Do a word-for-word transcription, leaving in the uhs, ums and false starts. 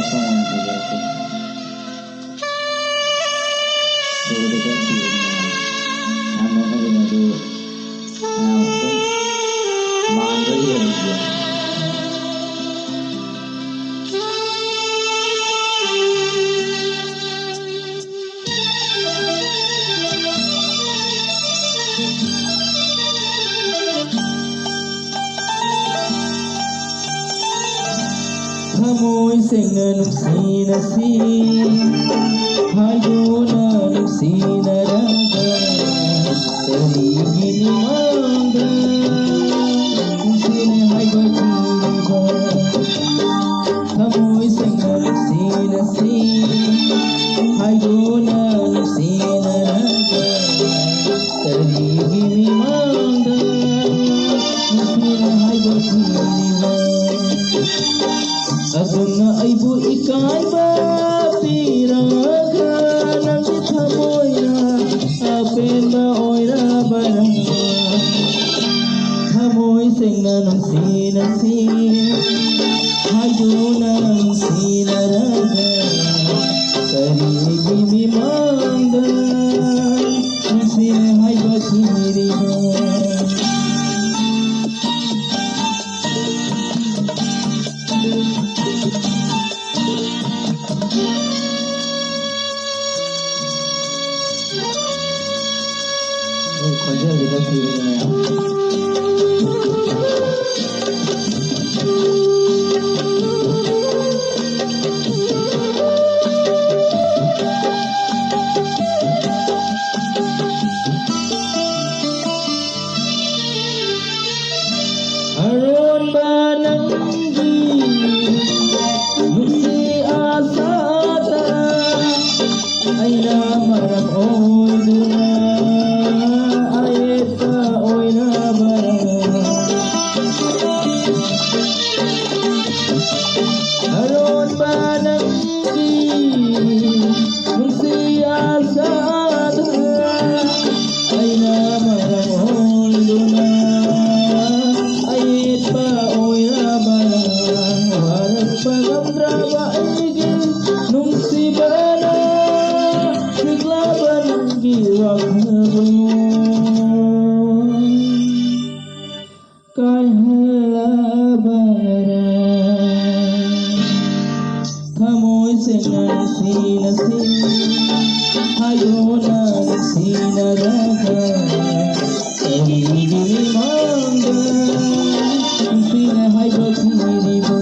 ꯊꯃꯣꯏ ꯐꯖꯔꯛꯄ꯫ ꯁꯣꯔꯗ ꯈꯔ ꯊꯤꯕꯅꯤꯅ ꯌꯥꯝ ꯅꯣꯛꯅꯕꯤꯅꯦ ꯑꯗꯨ ꯃꯌꯥꯝ ꯑꯗꯨꯝ ꯃꯥꯟꯕ꯭ꯔꯥ ꯌꯦꯡꯉꯒꯦ꯫ ꯊꯃꯣꯏ ꯁꯦꯡꯅ ꯅꯨꯡꯁꯤꯅꯁꯤ, ꯍꯥꯏꯗꯨꯅ ꯅꯨꯡꯁꯤꯅꯔꯒ ꯀꯔꯤꯒꯤ ꯃꯤꯃꯥꯡꯗ ꯅꯨꯡꯁꯤꯅꯩ ꯍꯥꯏꯕ ꯊꯤꯔꯤꯕ? ꯊꯃꯣꯏ ꯁꯦꯡꯅ ꯅꯨꯡꯁꯤꯅꯁꯤ, ꯍꯥꯏꯗꯨꯅ ꯅꯨꯡꯁꯤꯅꯔꯒ ꯀꯔꯤꯒꯤ ꯃꯤꯃꯥꯡꯗ ꯅꯨꯡꯁꯤꯅꯩ ꯍꯥꯏꯕ ꯊꯤꯔꯤꯕ? ꯑꯗꯨꯝꯅ ꯑꯩꯕꯨ ꯏꯀꯥꯏꯕ ꯄꯤꯔꯒ ꯅꯪꯒꯤ ꯊꯃꯣꯏꯅ ꯑꯄꯦꯟꯕ ꯑꯣꯏꯔꯕꯔꯥ? ꯊꯃꯣꯏ ꯁꯦꯡꯅ ꯅꯨꯡꯁꯤꯅꯁꯤ ꯍꯥꯏꯗꯨꯅ ꯅꯨꯡꯁꯤꯅꯔꯒ ꯀꯔꯤꯒꯤ ꯃꯤꯃꯥꯡꯗ ꯅꯨꯡꯁꯤꯅꯩ ꯍꯥꯏꯕ ꯊꯤꯔꯤꯕ? ꯅꯪ ꯈꯣꯟꯖꯦꯜꯁꯤꯗ ꯊꯤꯕꯅꯦ ꯃꯌꯥꯝ꯫ ꯑꯔꯣꯟꯕ ꯅꯪꯒꯤ ꯅꯨꯡꯁꯤ ꯑꯁꯥꯗ ꯑꯩꯅ ꯃꯔꯝ ꯑꯣꯏꯗꯨꯅ ꯑꯌꯦꯠꯄ ꯑꯣꯏꯔꯕꯔꯥ? ꯑꯔꯣꯟꯕ ꯅꯪꯒꯤ ꯅꯨꯡꯁꯤ ꯑꯁꯥꯗ ꯑꯩꯅ ꯃꯔꯝ ꯑꯣꯏꯗꯨꯅ ꯑꯌꯦꯠꯄ ꯑꯣꯏꯔꯕꯔꯥ? ꯋꯥꯔꯛꯄ ꯉꯝꯗ꯭ꯔꯕ ꯑꯩ ꯅꯁꯤ ꯍꯥꯏꯌꯣꯅ ꯅꯨꯡꯁꯤꯅꯔꯒ ꯀꯔꯤꯒꯤ ꯃꯤꯃꯥꯡꯗ ꯅꯨꯡꯁꯤꯅ ꯍꯥꯏꯕ ꯊꯤꯔꯤꯕ?